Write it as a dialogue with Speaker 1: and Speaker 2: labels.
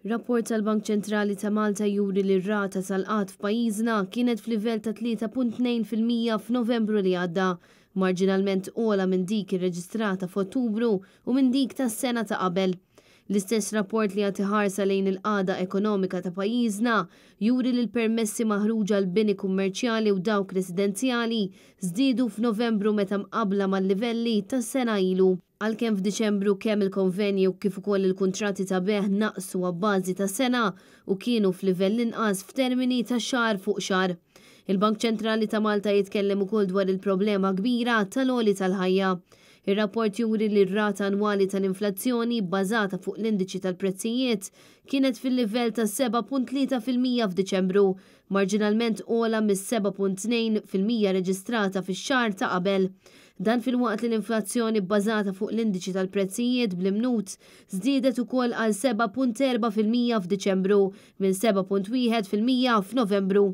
Speaker 1: Rapport tal-Bank Ċentrali ta' Malta juri li r-rata tal-qgħad f'pajjiżna kienet f'livell ta' 3.2% f'Novembru li għadda, marġinalment ogħla minn dik irreġistrata f'Ottubru u minn dik tas-sena ta' qabel. L-istess rapport li jagħti ħarsa lejn il-qagħda ekonomika ta' pajjiżna juri li l-permessi maħruġa għall-bini kummerċjali u dawk residenzjali żdiedu f'Novembru meta mqabbla mal-livelli ta' sena ilu. Għalkemm f'Diċembru kemm il-konvenji u kif ukoll il-kuntratti ta' bejgħ naqsu abbażi ta' sena u kienu f'livell inqas f'termini ta' xahar fuq xahar. Il-Bank Ċentrali ta' Malta jitkellem ukoll dwar il-problema kbira tal-għoli tal-ħajja. Ir-rapport juri li r-rata annwali tal-inflazzjoni bbażata fuq l-indiċi tal-prezzijiet kienet fil-livell ta' 7.3% f'Diċembru, marġinalment ogħla mis-7.2% reġistrata fix-xahar ta' qabel. Dan filwaqt li l-inflazzjoni bbażata fuq l-indiċi tal-prezzijiet bl-imnut żdiedet ukoll għal 7.4% f'Diċembru minn 7.1% f'Novembru.